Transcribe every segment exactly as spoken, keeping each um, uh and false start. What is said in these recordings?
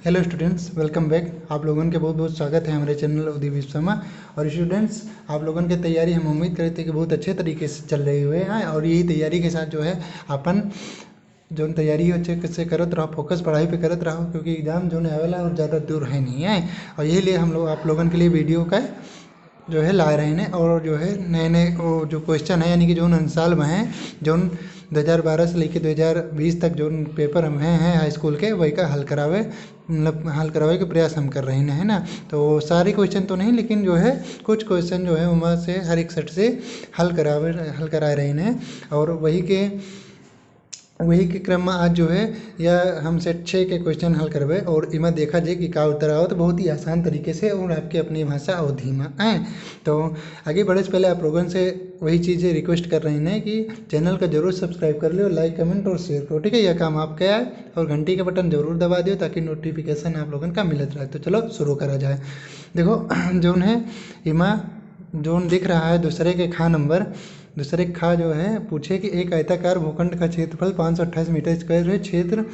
Hello students, welcome back। आप लोगन के बहुत बहुत स्वागत है हमारे channel उदय विश्वकर्मा। और students, आप लोगन के तैयारी हम उम्मीद करते हैं कि बहुत अच्छे तरीके से चल रही हुए हैं, और यही तैयारी के साथ जो है अपन जौन तैयारी अच्छे से करत रहो, focus पढ़ाई पे करत रहो, क्योंकि exam जौन आवेला और ज़्यादा दूर है नहीं है। और यही लिए हम लोग आप लोगन के लिए video का जो है ला रहे हैं, और जो है नए नए वो जो question है, यानी कि जौन अंशाल में हैं, जौन दो हज़ार बारह से लेके दो हज़ार बीस तक जौन paper हम हैं, हैं high school के, वही का हल करावे, मतलब हल करावे के प्रयास हम कर रहे हैं, है ना। तो सारे question तो नहीं, लेकिन जो है कुछ question जो है उमा से हर एक set से हल करावे, हल करा रहे हैं। और वही के, वही के क्रम में आज जो है या हम set छः के question हल करबे और इमा देखा जाए कि का उत्तर आओ, तो बहुत ही आसान तरीके से और आपके अपनी भाषा अवधी में आए। तो आगे बढ़े से पहले आप लोगन से वही चीज़ें request कर रहे हैं कि channel का जरूर subscribe कर लियो, like, comment और share करो, ठीक है। यह काम आपका है और घंटी का button जरूर दबा दियो ताकि notification आप लोगन का मिलत रहे। तो चलो शुरू करा जाए। देखो जौन है इमा जौन दिख रहा है दूसरे के खा number, दूसरे खा जो है पूछे कि एक आयताकार भूखंड का क्षेत्रफल पाँच सौ अट्ठाईस meter square है, क्षेत्र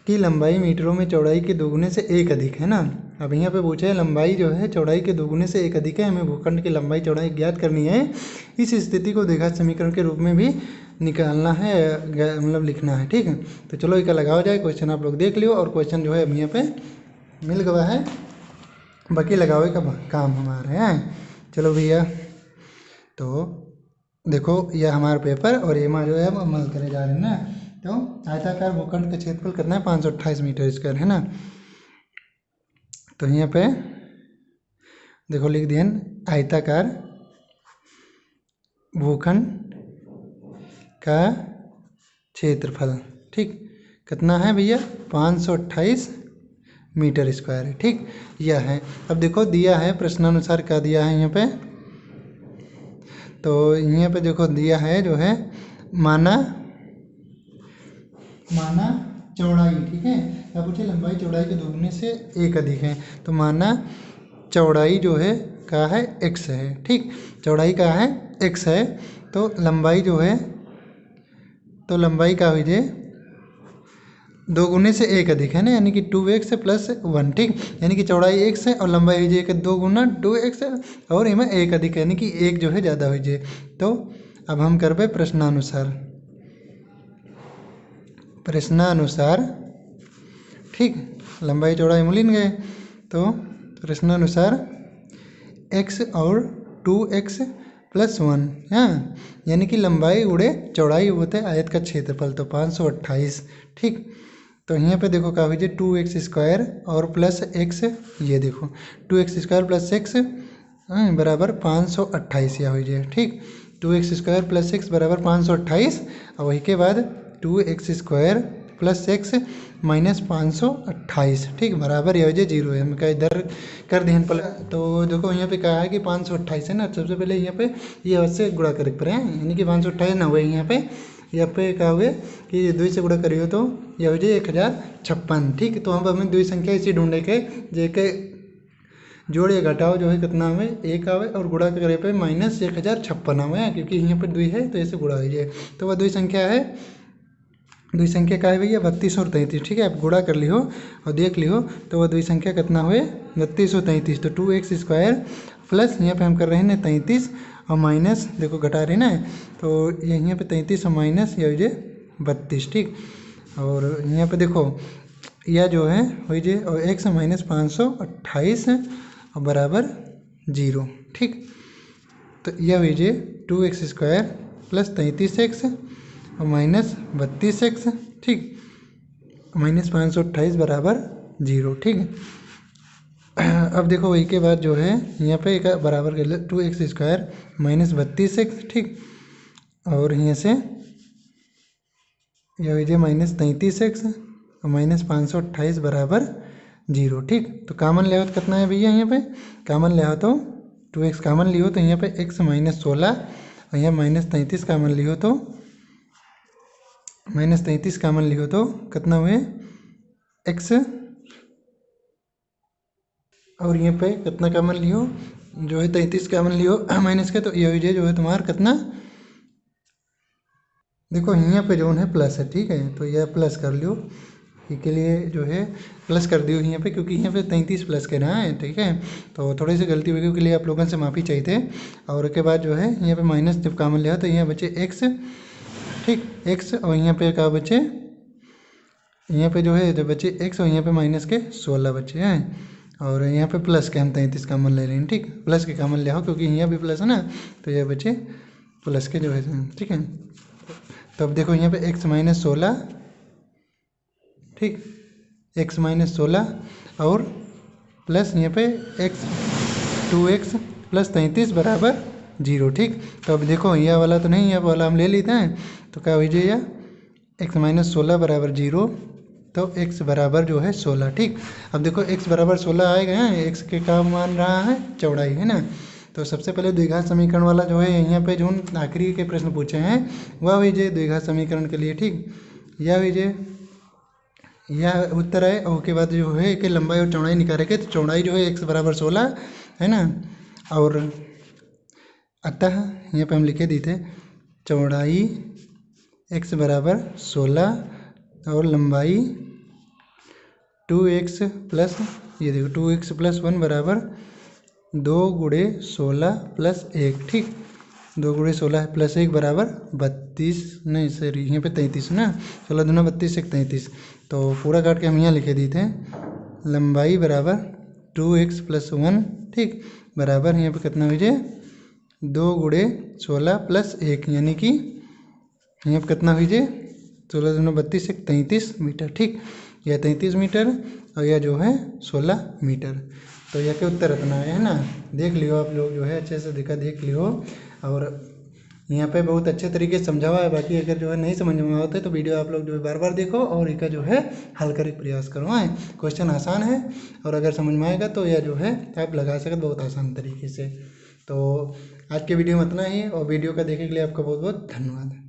की लंबाई मीटरों में चौड़ाई के दोगुने से एक अधिक है ना। अब यहाँ पे पूछे लंबाई जो है चौड़ाई के दोगुने से एक अधिक है, हमें भूखंड की लंबाई चौड़ाई ज्ञात करनी है। इस स्थिति को द्विघात समीकरण के रूप में भी निकालना है, ग-, मतलब लिखना है, ठीक है। तो चलो इका लगावा जाए, question आप लोग देख लियो और question जो है अब यहाँ पे मिल गवा है, बाकी लगावे का ब-, काम हमारे हैं। चलो भैया, तो देखो यह हमारा paper और एमा जो है हम हल करे जा रहे हैं ना। तो आयताकार भूखंड का क्षेत्रफल कितना है? पाँच सौ अट्ठाईस meter square है ना। तो यहाँ पे देखो लिख दिए आयताकार भूखंड का क्षेत्रफल, ठीक, कितना है भैया? पाँच सौ अट्ठाईस meter square है, ठीक, यह है। अब देखो दिया है प्रश्नानुसार क्या दिया है यहाँ पे, तो यहाँ पे देखो दिया है जो है माना, माना चौड़ाई, ठीक है, क्या पूछे? लंबाई चौड़ाई के दोगुने से एक अधिक है, तो माना चौड़ाई जो है क्या है? X है, ठीक, चौड़ाई क्या है? X है। तो लंबाई जो है, तो लंबाई का हुई जे दोगुने से एक अधिक है ना, यानी कि two x plus one, ठीक, यानी कि चौड़ाई x है और लंबाई हुई जे एक, दो गुना two x और इमा एक अधिक है, यानी कि एक जो है ज़्यादा हुई जे। तो अब हम करबे प्रश्नानुसार, प्रश्नानुसार, ठीक, लंबाई चौड़ाई मुलिन गए, तो प्रश्नानुसार x और two x plus one, हाँ, यानी कि लंबाई उड़े चौड़ाई होते आयत का क्षेत्रफल, तो पाँच सौ अट्ठाईस, ठीक। तो यहाँ पे देखो का हुई जे two x square और plus x, ये देखो two x square plus x, हाँ, बराबर पाँच सौ अट्ठाईस या हुई जे, ठीक। Two x square plus x बराबर पाँच सौ अट्ठाईस, और वही के बाद two x square plus x minus पाँच सौ अट्ठाईस, ठीक, बराबर ये हो जाए zero है। हम का इधर कर देहन पल, तो देखो यहाँ पे कहा है कि पाँच सौ अट्ठाईस है ना, सबसे पहले यहाँ पे ये से गुणा करे पड़े हैं, यानी कि पाँच सौ अट्ठाईस ना हुए यहाँ पे, यहाँ पे का हुए कि दुई से गुणा करियो तो ये हो जाए एक हज़ार छप्पन, ठीक। तो हम हमें दुई संख्या इसी ढूंढे के, जे के जोड़ या घटाव जो है कितना आवे, एक आवे, और गुणा करे पे minus एक हज़ार छप्पन आवे, क्योंकि यहाँ पे दुई है तो ऐसे गुणा हो जाए। तो वह दुई संख्या है, दुई संख्या का है भैया? बत्तीस और तैंतीस, ठीक है। आप गुणा कर लिहो और देख लिहो तो वह दुई संख्या कितना हुए? बत्तीस और तैंतीस। तो two x square plus यहाँ पे हम कर रहे हैं ना तैंतीस और minus, देखो घटा रहे ना, तो ये यहाँ पे तैंतीस और minus ये हो जाए बत्तीस, ठीक। और यहाँ पे देखो यह जो है हुई जे और x minus पाँच सौ अट्ठाईस और बराबर zero, ठीक। तो यह हुई जे two x square plus तैंतीस x और minus बत्तीस x, ठीक, minus पाँच सौ अट्ठाईस बराबर zero, ठीक। अब देखो वही के बाद जो है यहाँ पे एक बराबर कर ले, two x square minus बत्तीस x, ठीक, और यहाँ से यह हुई जे minus तैंतीस x और minus पाँच सौ अट्ठाईस बराबर zero, ठीक। तो common ले आओ तो कितना है भैया यहाँ पे? Common ले आओ तो two x common लियो तो यहाँ पे x minus सोलह और यहाँ minus तैंतीस common लियो तो minus तैंतीस common लियो तो कितना हुए? X और यहाँ पे कितना common लियो, जो है तैंतीस common लियो minus के, तो ये हुई जे जो है तुम्हारा कितना, देखो यहाँ पे जो है plus है, ठीक है, तो यह plus कर लियो। के लिए जो है प्लस कर दियो यहाँ पे, क्योंकि यहाँ पे तैंतीस प्लस के रहा है, ठीक है। तो थोड़ी सी गलती हो गई, के लिए आप लोगन से माफ़ी चाहिए थे। और उसके बाद जो है यहाँ पे माइनस जब कॉमन लिया तो यहाँ बचे एक्स, ठीक, एक्स, और यहाँ पे का बचे, यहाँ पे जो है तो बचे एक्स और यहाँ पे माइनस के सोलह बचे हैं, और यहाँ पे प्लस के हम तैंतीस कॉमन ले लें, ठीक, प्लस के कॉमन ले आओ, क्योंकि यहाँ भी प्लस है ना, तो ये बचे प्लस के जो है, ठीक है। तो अब देखो यहाँ पे एक्स माइनस सोलह, ठीक, एक्स माइनस सोलह और प्लस यहाँ पे एक्स, टू एक्स प्लस तैंतीस बराबर जीरो, ठीक। तो अब देखो, यह वाला तो नहीं, यह वाला हम ले लेते हैं, तो क्या हुई जाए, यह एक्स माइनस सोलह बराबर जीरो, तो एक्स बराबर जो है सोलह, ठीक। अब देखो, एक्स बराबर सोलह आएगा, एक्स के का मान रहा है, चौड़ाई, है ना। तो सबसे पहले द्विघात समीकरण वाला जो है, यहाँ पे जो आखिरी के प्रश्न पूछे हैं, वह हुई जाए द्विघात समीकरण के लिए, ठीक। यह हुई जाए, यह उत्तर है। और उसके बाद जो है कि लंबाई और चौड़ाई निकाले के, तो चौड़ाई जो है एक्स बराबर सोलह, है ना। और अतः यहाँ पे हम लिखे दी थे, चौड़ाई एक्स बराबर सोलह और लंबाई टू एक्स प्लस, ये देखो, टू एक्स प्लस वन बराबर दो गुणे सोलह प्लस एक, ठीक, दो गुणे सोलह प्लस एक बराबर बत्तीस, नहीं सॉरी, यहाँ पे तैंतीस ना, सोलह दूना बत्तीस, एक तैंतीस, तो पूरा काट के हम यहाँ लिखे दी थे, लंबाई बराबर टू एक्स प्लस वन, ठीक, बराबर यहाँ पे कितना हुई जाए, दो गुणे सोलह प्लस एक, यानी कि यहाँ पे कितना हुई जाए, सोलह दूना बत्तीस, एक तैंतीस मीटर, ठीक, यह तैंतीस मीटर और यह जो है सोलह मीटर। तो यह के उत्तर इतना है, है ना। देख लियो आप लोग, जो है अच्छे से देखा, देख लियो। और यहाँ पे बहुत अच्छे तरीके से समझावा है, बाकी अगर जो है नहीं समझ में आवत है तो वीडियो आप लोग जो है बार बार देखो और इसका जो है हल करे के प्रयास करो। हाँ, क्वेश्चन आसान है और अगर समझ में आएगा तो यह जो है आप लगा सकते बहुत आसान तरीके से। तो आज के वीडियो में इतना ही और वीडियो का देखने के लिए आपका बहुत बहुत धन्यवाद।